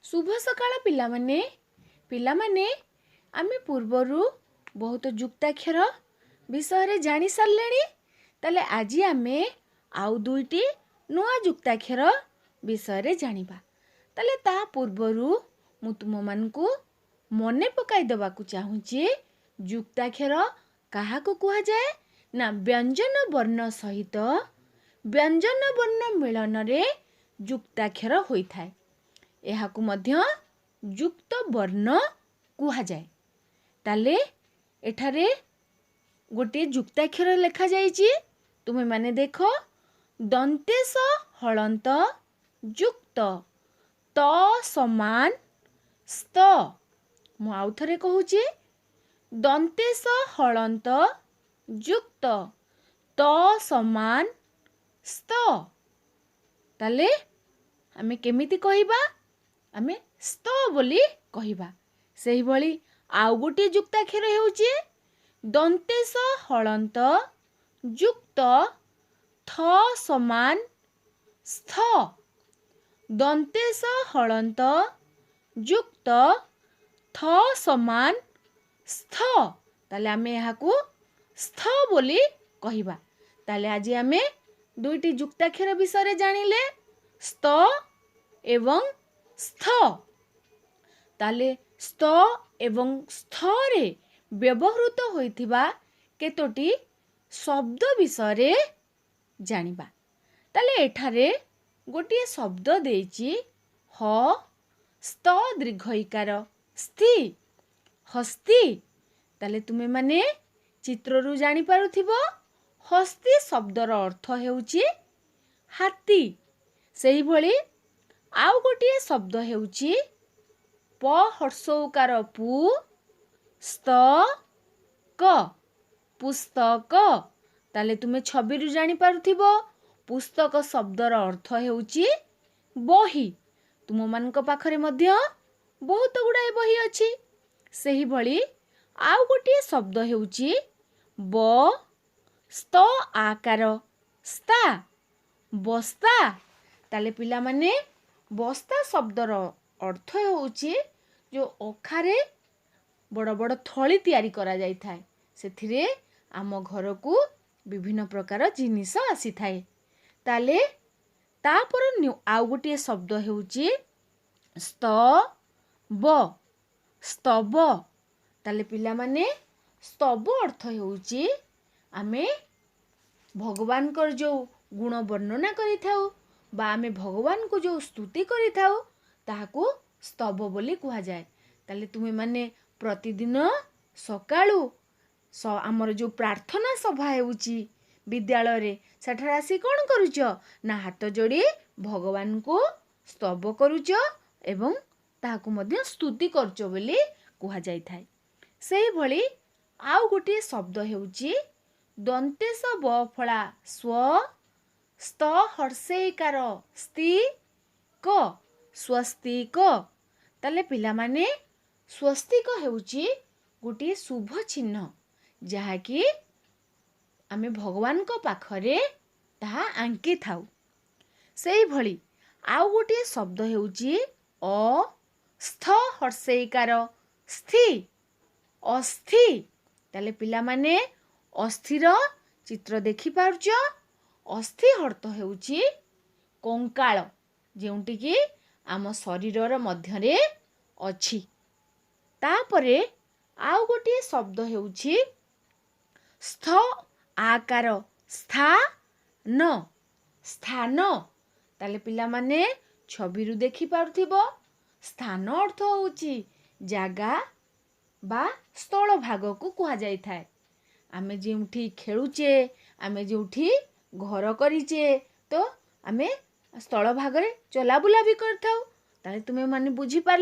ଶୁଭ ସକାଳ ପିଲାମାନେ। ପିଲାମାନେ, ଆମେ ପୂର୍ବରୁ ବହୁତ ଯୁକ୍ତାକ୍ଷର ବିଷୟରେ ଜାଣି ସାରିଲେଣି। ତାହେଲେ ଆଜି ଆମେ ଆଉ ଦୁଇଟି ନୂଆ ଯୁକ୍ତାକ୍ଷର ବିଷୟରେ ଜାଣିବା। ତାହେଲେ ତା ପୂର୍ବରୁ ମୁଁ ତୁମମାନଙ୍କୁ ମନେ ପକାଇ ଦେବାକୁ ଚାହୁଁଛି, ଯୁକ୍ତାକ୍ଷର କାହାକୁ କୁହାଯାଏ ନା ବ୍ୟଞ୍ଜନ ବର୍ଣ୍ଣ ସହିତ ବ୍ୟଞ୍ଜନ ବର୍ଣ୍ଣ ମିଳନରେ ଯୁକ୍ତାକ୍ଷର ହୋଇଥାଏ। ଏହାକୁ ମଧ୍ୟ ଯୁକ୍ତ ବର୍ଣ୍ଣ କୁହାଯାଏ। ତାହେଲେ ଏଠାରେ ଗୋଟିଏ ଯୁକ୍ତାକ୍ଷର ଲେଖାଯାଇଛି, ତୁମେମାନେ ଦେଖ। ଦନ୍ତେଶ ହଳନ୍ତ ଯୁକ୍ତ ତ ସମାନ ସ୍ତ। ମୁଁ ଆଉ ଥରେ କହୁଛି, ଦନ୍ତେଶ ହଳନ୍ତ ଯୁକ୍ତ ତ ସମାନ ସ୍ତ। ତାହେଲେ ଆମେ କେମିତି କହିବା? ଆମେ ସ୍ତ ବୋଲି କହିବା। ସେହିଭଳି ଆଉ ଗୋଟିଏ ଯୁକ୍ତାକ୍ଷର ହେଉଛି ଦନ୍ତେଶ ହଳନ୍ତ ଯୁକ୍ତ ଥ ସମାନ ସ୍ଥ। ଦନ୍ତେଶ ହଳନ୍ତ ଯୁକ୍ତ ଥ ସମାନ ସ୍ଥ। ତାହେଲେ ଆମେ ଏହାକୁ ସ୍ଥ ବୋଲି କହିବା। ତାହେଲେ ଆଜି ଆମେ ଦୁଇଟି ଯୁକ୍ତାକ୍ଷର ବିଷୟରେ ଜାଣିଲେ, ସ୍ତ ଏବଂ ସ୍ଥ। ତାହେଲେ ସ୍ତ ଏବଂ ସ୍ଥରେ ବ୍ୟବହୃତ ହୋଇଥିବା କେତୋଟି ଶବ୍ଦ ବିଷୟରେ ଜାଣିବା। ତାହେଲେ ଏଠାରେ ଗୋଟିଏ ଶବ୍ଦ ଦେଇଛି, ହ ସ୍ତ ଦୀର୍ଘଇକାର ସ୍ଥି, ହସ୍ତି। ତାହେଲେ ତୁମେମାନେ ଚିତ୍ରରୁ ଜାଣିପାରୁଥିବ, ହସ୍ତି ଶବ୍ଦର ଅର୍ଥ ହେଉଛି ହାତୀ। ସେହିଭଳି ଆଉ ଗୋଟିଏ ଶବ୍ଦ ହେଉଛି ପ ହର୍ଷଉକାର ପୁ ସ୍ତ କ, ପୁସ୍ତକ। ତାହେଲେ ତୁମେ ଛବିରୁ ଜାଣିପାରୁଥିବ, ପୁସ୍ତକ ଶବ୍ଦର ଅର୍ଥ ହେଉଛି ବହି। ତୁମମାନଙ୍କ ପାଖରେ ମଧ୍ୟ ବହୁତ ଗୁଡ଼ାଏ ବହି ଅଛି। ସେହିଭଳି ଆଉ ଗୋଟିଏ ଶବ୍ଦ ହେଉଛି ବ ସ୍ତ ଆକାର ସ୍ତା, ବସ୍ତା। ତାହେଲେ ପିଲାମାନେ, ବସ୍ତା ଶବ୍ଦର ଅର୍ଥ ହେଉଛି ଯେଉଁ ଅଖାରେ ବଡ଼ ବଡ଼ ଥଳି ତିଆରି କରାଯାଇଥାଏ, ସେଥିରେ ଆମ ଘରକୁ ବିଭିନ୍ନ ପ୍ରକାର ଜିନିଷ ଆସିଥାଏ। ତାହେଲେ ତାପରେ ଆଉ ଗୋଟିଏ ଶବ୍ଦ ହେଉଛି ସ୍ତ ବ, ସ୍ତବ। ତାହେଲେ ପିଲାମାନେ, ସ୍ତବ ଅର୍ଥ ହେଉଛି ଆମେ ଭଗବାନଙ୍କର ଯେଉଁ ଗୁଣ ବର୍ଣ୍ଣନା କରିଥାଉ ବା ଆମେ ଭଗବାନଙ୍କୁ ଯେଉଁ ସ୍ତୁତି କରିଥାଉ, ତାହାକୁ ସ୍ତବ ବୋଲି କୁହାଯାଏ। ତାହେଲେ ତୁମେମାନେ ପ୍ରତିଦିନ ସକାଳୁ ଆମର ଯେଉଁ ପ୍ରାର୍ଥନା ସଭା ହେଉଛି ବିଦ୍ୟାଳୟରେ, ସେଠାରେ ଆସି କ'ଣ କରୁଛ ନା ହାତ ଯୋଡ଼ି ଭଗବାନଙ୍କୁ ସ୍ତବ କରୁଛ ଏବଂ ତାହାକୁ ମଧ୍ୟ ସ୍ତୁତି କରୁଛ ବୋଲି କୁହାଯାଇଥାଏ। ସେହିଭଳି ଆଉ ଗୋଟିଏ ଶବ୍ଦ ହେଉଛି ଦନ୍ତେଶ ବ ଫଳା ସ୍ୱ ସ୍ତ ହର୍ଷେଇକାର ସ୍ତି କ, ସ୍ୱସ୍ତିକ। ତାହେଲେ ପିଲାମାନେ, ସ୍ୱସ୍ତିକ ହେଉଛି ଗୋଟିଏ ଶୁଭ ଚିହ୍ନ, ଯାହାକି ଆମେ ଭଗବାନଙ୍କ ପାଖରେ ତାହା ଆଙ୍କିଥାଉ। ସେହିଭଳି ଆଉ ଗୋଟିଏ ଶବ୍ଦ ହେଉଛି ଅ ସ୍ଥ ହର୍ଷେଇକାର ସ୍ଥି, ଅସ୍ଥି। ତାହେଲେ ପିଲାମାନେ, ଅସ୍ଥିର ଚିତ୍ର ଦେଖିପାରୁଛ। ଅସ୍ଥି ଅର୍ଥ ହେଉଛି କଙ୍କାଳ, ଯେଉଁଟିକି ଆମ ଶରୀରର ମଧ୍ୟରେ ଅଛି। ତାପରେ ଆଉ ଗୋଟିଏ ଶବ୍ଦ ହେଉଛି ସ୍ଥ ଆକାର ସ୍ଥାନ, ସ୍ଥାନ। ତାହେଲେ ପିଲାମାନେ, ଛବିରୁ ଦେଖିପାରୁଥିବ, ସ୍ଥାନ ଅର୍ଥ ହେଉଛି ଜାଗା ବା ସ୍ଥଳ ଭାଗକୁ କୁହାଯାଇଥାଏ। ଆମେ ଯେଉଁଠି ଖେଳୁଛେ, ଆମେ ଯେଉଁଠି ଘର କରିଛେ, ତ ଆମେ ସ୍ଥଳ ଭାଗରେ ଚଲାବୁଲା ବି କରିଥାଉ। ତାହେଲେ ତୁମେମାନେ ବୁଝିପାରିଲ।